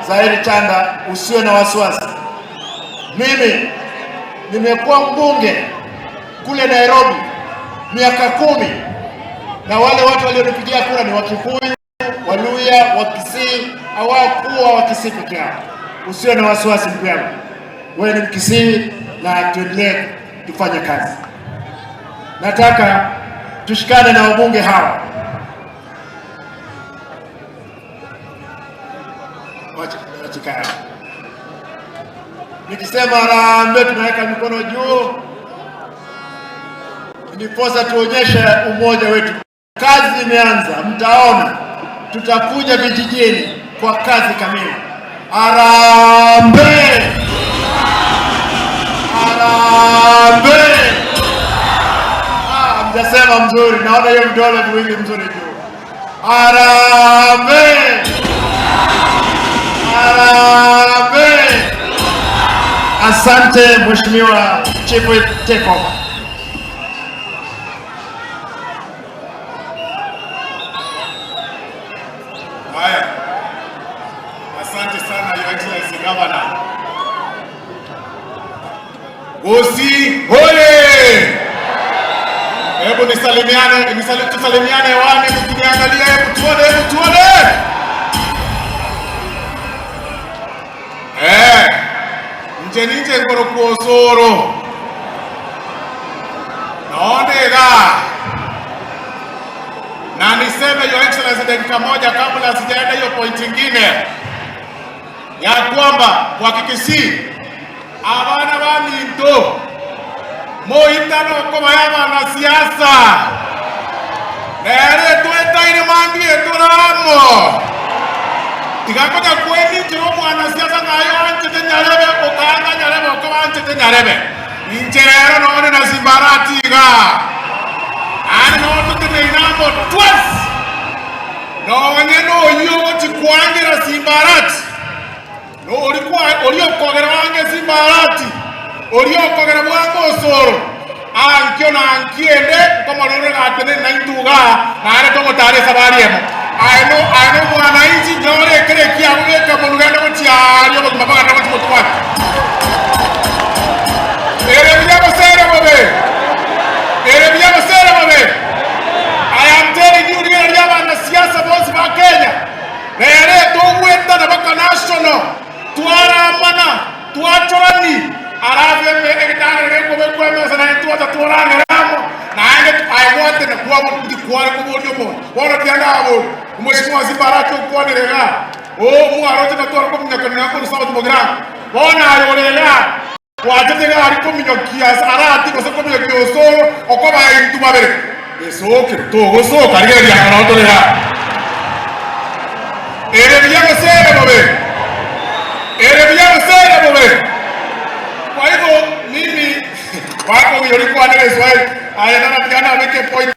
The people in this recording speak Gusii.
Zaheri Chanda, usiwe na wasiwasi. Mimi nimekuwa mbunge kule Nairobi miaka 10, na wale watu walionipigia kura ni Wakikuyu, Waluya, Wakisii, hawakuwa Wakisii peke yao. Usiwe na wasiwasi ndugu yangu, wewe ni Mkisii na tuendelee tufanye kazi. Nataka tushikane na wabunge hawa. Nikisema harambee, tunaweka mikono juu, ndiposa tuonyeshe umoja wetu. Kazi imeanza, mtaona tutakuja vijijini kwa kazi kamili. Harambee! Harambee! Ah, mjasema mzuri, naona hiyo vidole viwili mzuri juu. Harambee! Harambee! Asante Mheshimiwa Chief Whip, take over. Haya, asante sana Your Excellency Governor. Gusii hoye! Hebu nisalimiane, tusalimiane hewani mkiniangalia, hebu tuone, hebu tuone. Eh, nje ninje ngoro kuosoro. Naonega. Na niseme Your Excellency dakika moja kabla sijaenda hiyo point ingine ya kwamba kwa Kikisii abana ba minto moitano kobaya banasiasa nere twetaire mambie toramo tigakonya kweninchera omwanasiasa ng'ayo anchete nyarebe okanga nyarebe okoba anchete nyarebe inche rero none na Simba Arati iga ani nototeneinamo twice nonye noyio ogochikwangira Simba Arati no ori kwa ori okogera wange Simba Arati ori okogera bwange osoro ankio na ankiende nkomorore gatene na intuga nare togotara esabari emo aye no aye no mwananchi nyore ekere kiago geka mono genda gochiaria obogima bagenda gochimotwaki ere buya gosere bobe ere buya gosere bobe I am telling you rigana ria abanasiasa bonsi ba Kenya rere togwetana baka national twaramana twachorani arabu egetang'ana gekobekwa emesa naye twacha twarangeramo naende aigwatene kwabo ndikware koboria omonto bono tianda abori omweshimiwa Simba Arati okwanire iga o mwaroche natware kominyokanera korwa South Mugirango bono aye ore iga gwachete iga ari kominyokia Arati gose kominyokia Osoro okoba intu babere esoke togosoka rigereria akana tore iga ere buya gose ere bobe ere buya gose ere bobe kwa hivyo mimi wako ulikwanire Kiswahili aya nana tiana abeke point.